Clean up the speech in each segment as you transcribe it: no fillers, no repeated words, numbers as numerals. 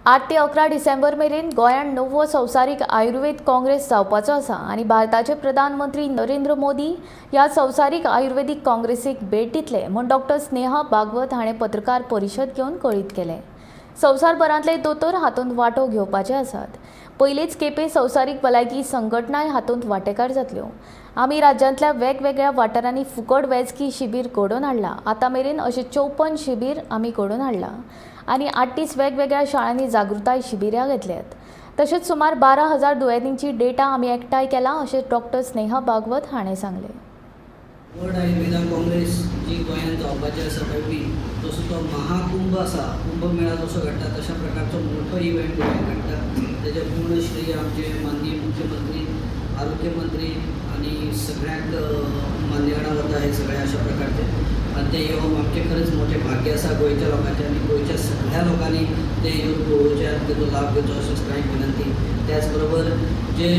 8 ते 11 डिसेंबर मेरेन गोंयांत णववो संवसारीक आयुर्वेद काँग्रेस जावपाचो आसा आनी भारताचे प्रधानमंत्री नरेंद्र मोदी ह्या संवसारीक आयुर्वेदीक काँग्रेसीक भेट दितले म्हूण डॉक्टर स्नेहा भागवत हाणें पत्रकार परिशद घेवन कळीत केलें. संवसारभरांतले दोतोर हातूंत वांटो घेवपाचे आसात. पयलेच खेपे संवसारीक भलायकी संघटनाय हातूंत वांटेकार जातल्यो. आमी राज्यांतल्या वेगवेगळ्या वाठारांनी फुकट वैजकी शिबीर घडोवन हाडलां. आतां मेरेन अशें 54 शिबीर आमी घडोवन हाडलां आनी 38 वेगवेगळ्या शाळांनी जागृताय शिबिरां घेतल्यात. तशेंच सुमार 12,000 दुयेंतींची डेटा आमी एकठांय केला अशें डॉक्टर स्नेहा भागवत हाणें सांगलें. वर्ल्ड आयुर्वेदा काँग्रेस जी गोंयांत जावपाची आसा नवी, जसो तो महाकुंभ आसा, कुंभमेळा जसो घडटा तशा प्रकारचो मोठो इव्हेंट गोंयांत घडटा. तेजें पूर्ण श्रेय आमचे माननीय मुख्यमंत्री, आरोग्य मंत्री आनी सगळ्यांक मान्यगणा वता हे सगळे अशा प्रकारचे. आनी तें येवप आमचें खरेंच मोठें भाग्य आसा गोंयच्या लोकांचें आनी गोंयच्या सगळ्या लोकांनी तें येवन पळोवचें आनी तेजो लाभ घेवचो अशें सगळ्यांक विनंती. त्याच बरोबर जे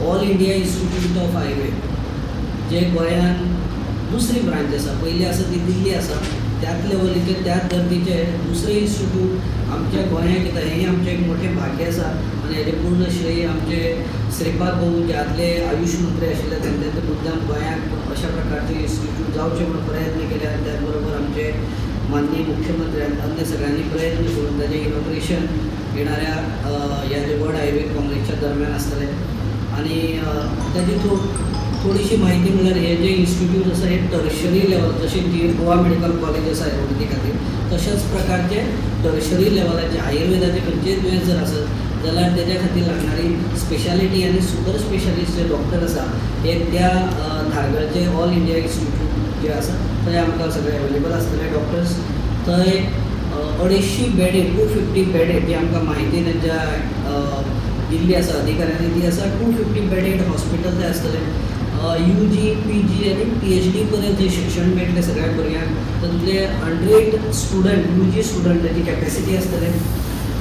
All India Institute of Ayurveda जे गोंयांत दुसरी ब्रांच आसा, पयली आसा ती दिल्ली आसा, त्याच लेवलीचे त्याच दर्दीचे दुसरे इन्स्टिट्यूट आमच्या गोंयांत येता हें आमचें एक मोठें भाग्य आसा. आनी हेजें पूर्ण श्रेय आमचे श्रीपाद भाऊ जे आदले आयुश मंत्री आशिल्ले, तेंच्यांनी मुद्दाम गोंयांत अशा प्रकारचे इन्स्टिट्यूट जावचे म्हणून प्रयत्न केले. आनी त्याच बरोबर आमचे माननीय मुख्यमंत्री आनी अन्य सगळ्यांनी प्रयत्न करून ताजें इनॉग्रेशन येणाऱ्या ह्या जे वर्ल्ड आयुर्वेद काँग्रेसच्या दरम्यान आसतलें. आनी ताजी थोडीशी म्हायती म्हणल्यार हे जे इन्स्टिट्यूट आसा हे टर्शरी लेवल, जशें जी गोवा मेडिकल कॉलेज आसा आयुर्वेदी खातीर, तशाच प्रकारचे टर्शरी लेवलाचे आयुर्वेदाचे खंयचेय दुयेंस जर आसत जाल्यार तेज्या खातीर लागणारी स्पेशालिटी आनी सुपर स्पेशलिस्ट जे डॉक्टर आसा हे त्या धारगळचे ऑल इंडिया इन्स्टिट्यूट जे आसा थंय आमकां सगळे अवेलेबल आसतले डॉक्टर्स. थंय 250 बेडेड, 250 बेडेड जी आमकां म्हायती तेंच्या दिल्ली आसा अधिकाऱ्यांनी ती आसा, 250 बेडेड हॉस्पिटल थंय आसतलें. यूजी, पीजी आनी पीएचडी पर्यंत थंय शिक्षण मेळटलें सगळ्या भुरग्यांक. तातूंतले 100 स्टुडंट, यूजी स्टुडंटाची कॅपेसिटी आसतले.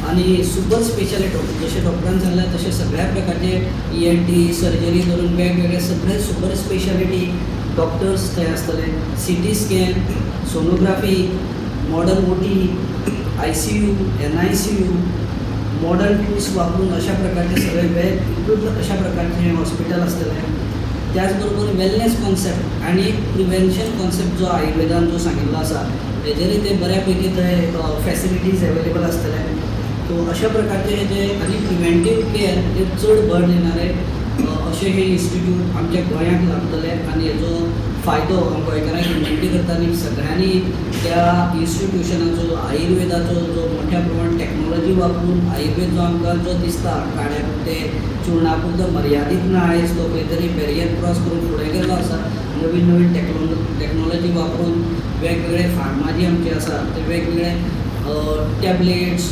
आनी सुपर स्पेशालिटी डॉक्टर, जशें डॉक्टरान सांगलें तशें सगळ्या प्रकारचे ईएनटी सर्जरी धरून वेगवेगळे सगळे सुपर स्पेशालिटी डॉक्टर्स थंय आसतले. CT scan, sonography, modern OT, ICU, NICU, modern tools वापरून अशा प्रकारचे सगळे वेल इक्विप्ड अशा प्रकारचे हें हॉस्पिटल आसतलें. त्याच बरोबर वेलनेस कॉन्सेप्ट आनी प्रिवेन्शन कॉन्सेप्ट जो आयुर्वेदान जो सांगिल्लो आसा हेजेरय ते बऱ्या पैकी थंय फॅसिलिटीज एवेलेबल आसतले. सो अशा प्रकारचे हे जे आनी प्रिवेंटीव केअर हे चड भर दिणारे अशें हे इन्स्टिट्यूट आमच्या गोंयांक लाभतले. आनी हेजो फायदो हांव गोंयकारांक विनंती करता आनी सगळ्यांनी त्या इन्स्टिट्युशनाचो, आयुर्वेदाचो जो मोठ्या प्रमाणात टॅक्नोलॉजी वापरून आयुर्वेद जो आमकां जो दिसता काड्या पुरते, चुर्णा पुरतो मर्यादीत ना, आयज तो खंय तरी बॅरियर क्रॉस करून फुडें गेल्लो आसा. नवीन नवीन टॅक्नोलॉजी वापरून वेगवेगळे फार्मा जी आमची आसा ते वेगवेगळे tablets,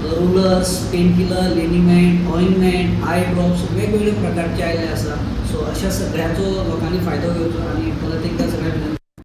rollers, painkiller, liniment, ointment, eye drops वेगवेगळे प्रकारचे आयिल्ले आसा. सो अशा सगळ्याचो लोकांनी फायदो घेवचो आनी परत एकदां सगळ्यांक विनंती.